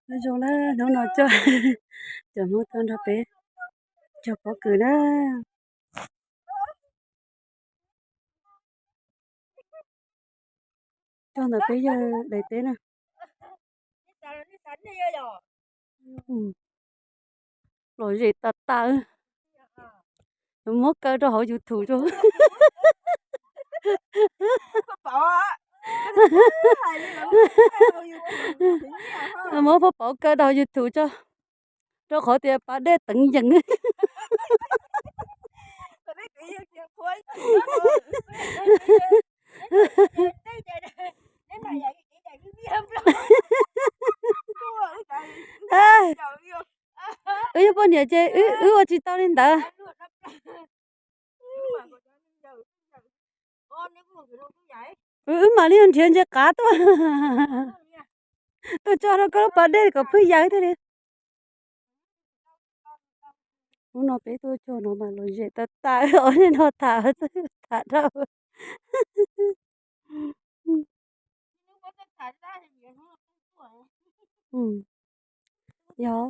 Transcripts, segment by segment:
Nyob zoo na, hnub no coj cov Hmoob tuaj nrog peb cog pob kws na. Cog ntawm peb yawg daim teb na. Lom zem tas tas. Muab kaw rau hauv YouTube tso. Muab Paj Pauv kaw rau hauv YouTube tso, rau qhov tias pas dej teev yees. Wb yog poj niam ces wb ua tsis tau li ntawd. Wb mam li nrhiav ntses qav tuaj, tuaj tso rau koj lub pas dej kom phwj yaws thiaj li. Hnub no peb tuaj cog no mas lom zem tas tas, ob niag no tham, tham rau. Yog.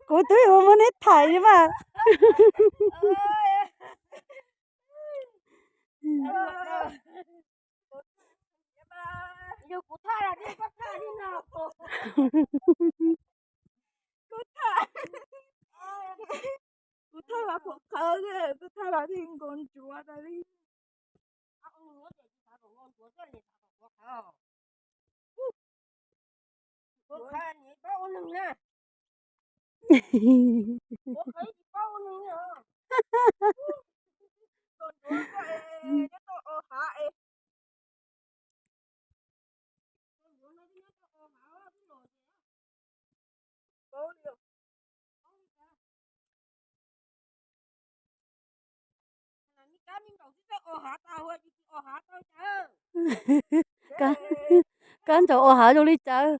Kuv twb yuav muab neb thaiv mas. Kuv thaj los pom qhawv, kuv thaj los thiaj nkaus ntsuav tas li. Kab ntsaum o hav zoo li cas?